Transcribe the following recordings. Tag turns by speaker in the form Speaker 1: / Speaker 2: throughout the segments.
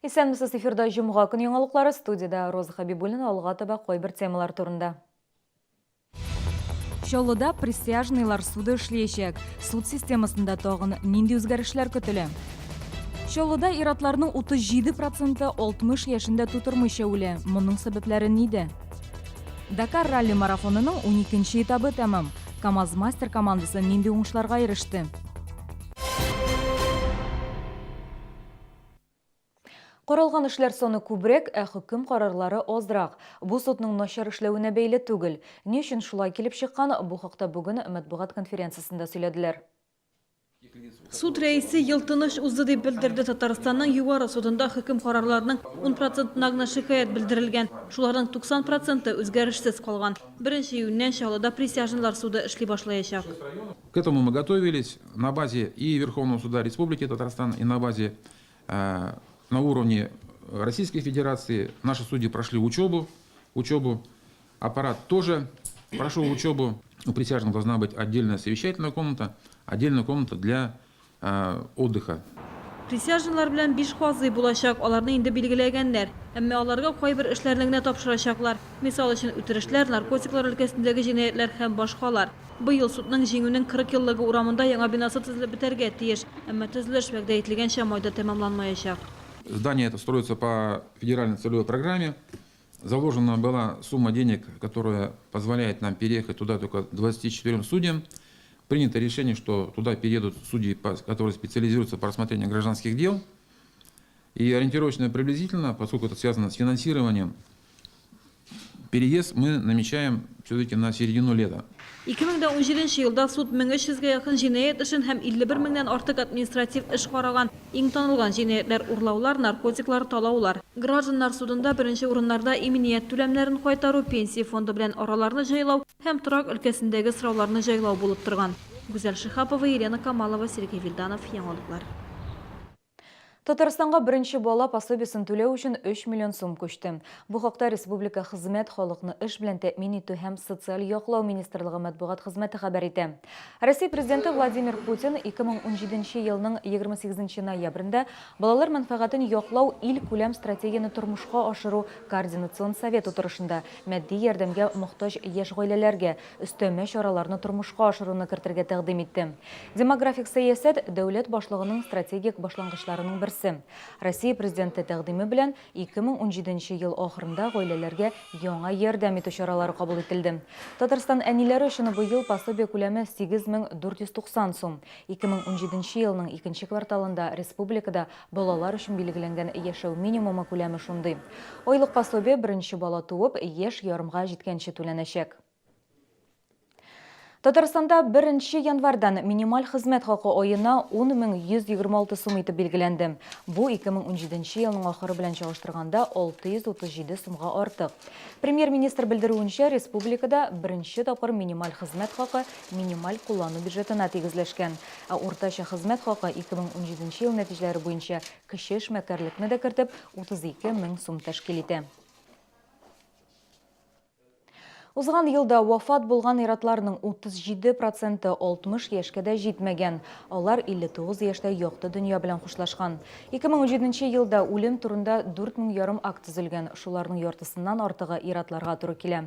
Speaker 1: Исәнмесез, эфирда җомга көн яңалыклары, студиядә Роза Хәбибуллина, алга таба кайбер темалар турында. Чаллыда присяжныйлар суды эшләячәк. Суд системасында тагын нинди үзгәрешләр көтелә? Чаллыда ир-атларның 37 проценты 60 яшен дә тутырмыйча үлә. Моның сәбәпләре нидә? Дакар ралли марафонының уникенче этабы тәмам. КАМАЗ-Мастер командасы нинди уңышларга иреште? Каралган эшләр саны күбрәк, ә хөкем карарлары азрак. Бу судның начар эшләвенә бәйле түгел. Ни өчен шулай килеп чыккан, бу хакта бүген матбугат конференциясендә сөйләделәр.
Speaker 2: Суд рәисе ел тыныч узды дип белдерде. Татарстанның Югары судында хөкем карарларының ун процентына гына шикаять белдерелгән. Шуларның 90 проценты үзгәрешсез калган. Беренче июньнән Чаллыда присяжныйлар суды эшли башлаячак.
Speaker 3: К этому мы готовились на базе и Верховного суда Республики Татарстан, и на базе на уровне Российской Федерации. Наши судьи прошли учебу, учебу. Аппарат тоже прошел учебу. У присяжных должна быть отдельная совещательная комната, отдельная комната для отдыха.
Speaker 2: Присяжныйлар белән биш казый булачак, аларны инде билгеләгәннәр. Әмма аларга кайбер эшләрне генә тапшырачаклар. Мисал өчен, үтерешләр, наркотиклар өлкәсендәге җинаятьләр һәм башкалар. Быел судның Җиңүнең 40 еллыгы урамында яңа бинасы төзелеп бетәргә тиеш. Әмма төзелеш, вәгъдә ителгәнчә, майда тәмамланмаячак.
Speaker 3: Здание это строится по федеральной целевой программе. Заложена была сумма денег, которая позволяет нам переехать туда только 24 судьям. Принято решение, что туда переедут судьи, которые специализируются по рассмотрению гражданских дел. И ориентировочно приблизительно, поскольку это связано с финансированием, переезд мы намечаем все-таки на середину лета.
Speaker 2: 2017 елда суд 1300 гә якын җинаять эшен һәм 51 меңнән артык административ эш караган. Иң танылган җинаятьләр, урлаулар, наркотиклар, талаулар. Гражданнар судында беренче урыннарда иминият түләмнәрен кайтару, пенсия фонды белән араларны җайлау һәм торак өлкәсендәге сорауларны җайлау булып торган. Гүзәл Шиһапова, Елена Камалова, Сергей Вильданов, Яңалыклар.
Speaker 1: Татарстанга беренче бала пособиесен түләү өчен 3 миллион сум күчте. Бу хакта республика Хезмәт, халыкны эш белән тәэмин итү һәм социаль яклау министрлыгы матбугат хезмәте хәбәр итә. Россия Президенты Владимир Путин 2017 елның 28 ноябрендә Балалар мәнфәгатен яклау илкүләм стратегияне тормышка ашыру координацион совет утырышында матди ярдәмгә мохтаҗ яшь гаиләләргә өстәмә чараларны тормышка ашыруны кертергә тәкъдим итте. Демографик сәясәт, дәүләт башлыгының стратегик башлангычларының берсе. Россия Президенты тәкъдиме белән 2017 ел ахырында гаиләләргә яңа ярдәм итү чаралары кабул ителде. Татарстан әниләре өчен быел пособие күләме 8490 сум. 2017 елның икенче кварталында республикада балалар өчен билгеләнгән яшәү минимумы күләме шундый. Айлык пособие беренче бала туып, яшь ярымга җиткәнче түләнәчәк. Татарстанда беренче январьдан минималь хезмәт хакы аена 10 126 сум итеп билгеләнде. Бу 2017 елның ахыры белән чагыштырганда 637 сумга артык. Премьер-министр белдерүенчә, республикада беренче тапкыр минималь хезмәт хакы минималь куллану бюджетына тигезләшкән. Ә уртача хезмәт хакы 2017 ел нәтиҗәләре буенча кече эшмәкәрлекне дә кертеп 32 мең сум тәшкил итә. Узган елда вафат булган ир-атларның 37 проценты 60 яшькә дә җитмәгән. Алар 59 яшьтә якты дөнья белән хушлашкан. 2017 елда үлем турында дүрт мең ярым акт төзелгән, шуларның яртысыннан артыгы ир-атларга туры килә.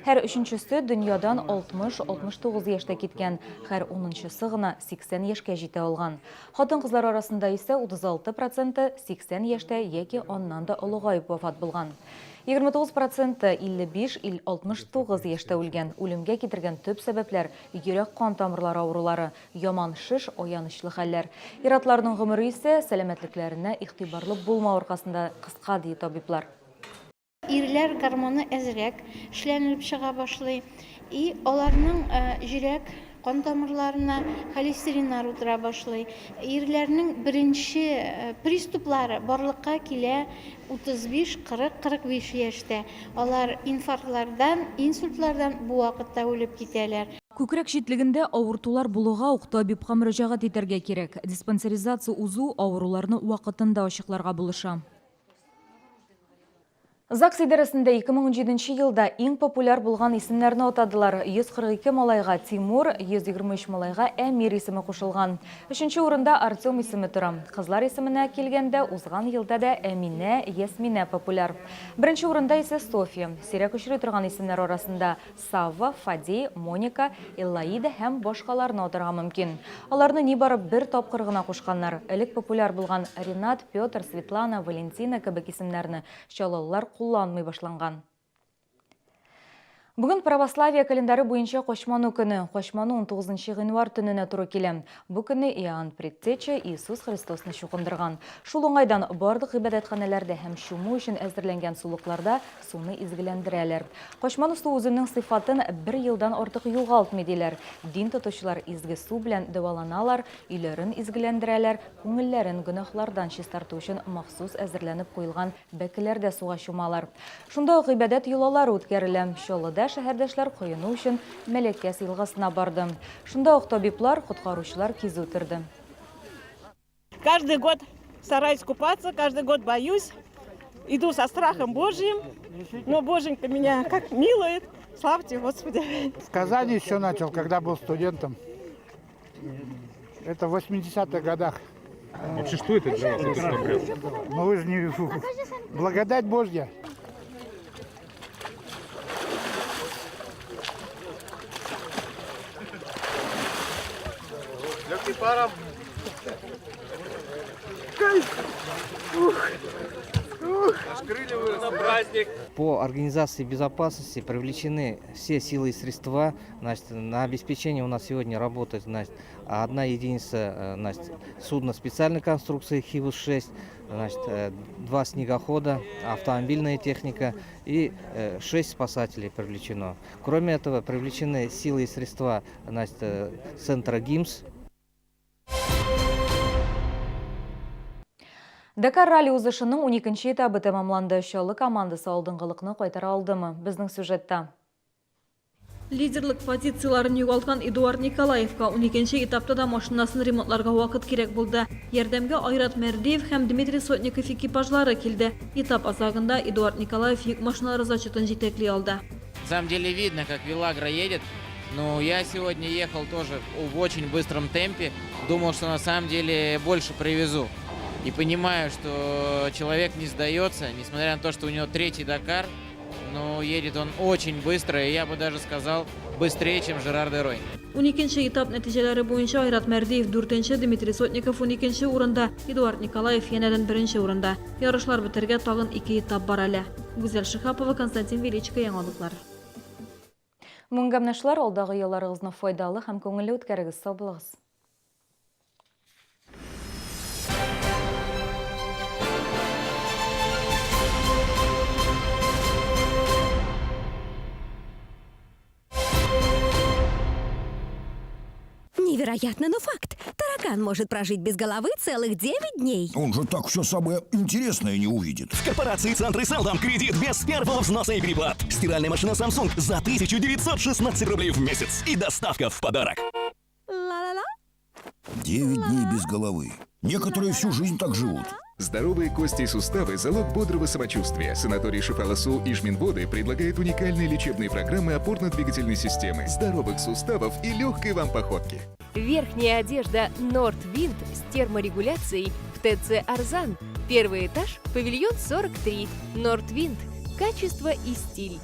Speaker 1: Һәр өченчесе дөньядан 60-69 яшьтә киткән, һәр унынчысы гына 80 яшькә җитә алган. Хатын-кызлар арасында исә 36 проценты 80 яшьтә яки аннан да олыгаеп вафат булган. 29 проценты 55, 69 яшьтә үлгән. Үлемгә китергән төп сәбәпләр, йөрәк-кан тамырлары авырулары, яман шеш, аянычлы хәлләр. Ир-атларның гомере исә сәламәтлекләренә игътибарлы булмау аркасында кыска, ди табиблар.
Speaker 4: Ирләр гормоны әзрәк эшләнелеп чыга башлый. И аларның җөрәк кан тамырларына холестериннар утыра башлый. Ирләрнең беренче приступлары барлыкка килә 35, 40, 45 яшьтә. Алар инфарктлардан, инсультлардан бу вакытта үлеп китәләр.
Speaker 1: Күкрәк читлегендә авыртулар булуга ук табибка мөрәҗәгать итәргә кирәк. Диспансеризация узу авыруларны вакытында ачыкларга булыша. ЗАГС идарәсендә 2017 елда иң популяр булган исемнәрне атадылар. 142 малайга Тимур, 123 малайга Әмир исеме кушылган. Өченче урында Артем исеме тора. Кызлар исеменә килгәндә, узган елда да Әминә, Ясминә популяр. Беренче урында исә Софья. Сирәк очрый торган исемнәр арасында Савва, Фадей, Моника, Эллаида һәм башкаларны атарга мөмкин. Аларны нибары бер тапкыр гына кушканнар. Элек популяр булган Ренат, Петр, Светлана, Валентина кебек исемнәрне чаллылылар кулланмый башланган. Бүген православие календаре буенча Качману көне. Качману 19 гыйнвар төненә туры килә. Бу көнне Иоанн Предтеча Иисус Христосны чукындырган. Шул уңайдан барлык гыйбадәтханәләрдә һәм чуму өчен әзерләнгән сулыкларда суны изгеләндерәләр. Качману суы үзенең сыйфатын бер елдан артык югалтмый, диләр. Дин тотучылар изге су белән дәваланалар, өйләрен изгеләндерәләр, күңелләрен гөнаһлардан чистарту өчен махсус әзерләнеп куелган Бәкеләрдә суга чумалар. Шунда ук гыйбадәт йолалары үткәрелә. Чаллыда шәһәрдәшләр коену өчен Мәләкәс елгасына барды. Шунда ук табиблар, коткаручылар кизү торды.
Speaker 5: Каждый год стараюсь купаться, каждый год боюсь. Иду со страхом Божьим, но Боженька меня как милует. Слава тебе, Господи.
Speaker 6: В Казани еще начал, когда был студентом. Это в 80-х годах.
Speaker 7: Вообще, что это для вас, этот обряд?
Speaker 6: Ну вы же не... Благодать Божья.
Speaker 8: Легкий паром. Праздник.
Speaker 9: По организации безопасности привлечены все силы и средства. Значит, на обеспечение у нас сегодня работает, значит, одна единица, значит, судна специальной конструкции «Хивус-6», значит, 2 снегохода, автомобильная техника и 6 спасателей привлечено. Кроме этого, привлечены силы и средства, значит, центра ГИМС.
Speaker 1: Дакар ралли узышының 12 этабы тәмамланды. Чаллы командасы алдынгылыкны кайтара алдымы? Безнең сюжетта.
Speaker 2: Лидерлык позицияләрен югалткан Эдуард Николаевка 12 этапта да машинасын ремонтларга вакыт кирәк булды. Ярдәмгә Айрат Мәрдиев һәм Дмитрий Сотников экипажлары килде. Этап азагында Эдуард Николаев йөк машиналары зачетын җитәкли алды.
Speaker 10: На самом деле видно, как Вилагра едет. Но я сегодня ехал тоже в очень быстром темпе. Думал, что на самом деле больше привезу. И понимаю, что человек не сдается, несмотря на то, что у него 3-й Дакар, но едет он очень быстро, и я бы даже сказал, быстрее, чем Жерар Дерой.
Speaker 2: 12 этап нәтиҗәләре буенча Айрат Мәрдиев 4-нче, Дмитрий Сотников 12-нче урында, Эдуард Николаев янәдән 1-нче урында. Ярышлар бетергә тагын 2 этап бар әле. Гүзәл Шиһапова, Константин Величко, яңалыклар.
Speaker 1: Бүгенге менә шулар, алдагы ялларыгызны файдалы һәм күңелле үткәрегез. Сау булыгыз.
Speaker 11: Невероятно, но факт. Таракан может прожить без головы целых 9 дней.
Speaker 12: Он же так все самое интересное не увидит.
Speaker 13: В корпорации Центры Селдам кредит без первого взноса и переплат. Стиральная машина Samsung за 1916 рублей в месяц. И доставка в подарок.
Speaker 11: Ла-ла-ла.
Speaker 12: 9 дней без головы. Некоторые всю жизнь так живут.
Speaker 14: Здоровые кости и суставы – залог бодрого самочувствия. Санаторий Шифаласу и Жминводы предлагает уникальные лечебные программы опорно-двигательной системы, здоровых суставов и легкой вам походки.
Speaker 15: Верхняя одежда Nordwind с терморегуляцией в ТЦ «Арзан». Первый этаж, павильон 43. Nordwind. Качество и стиль.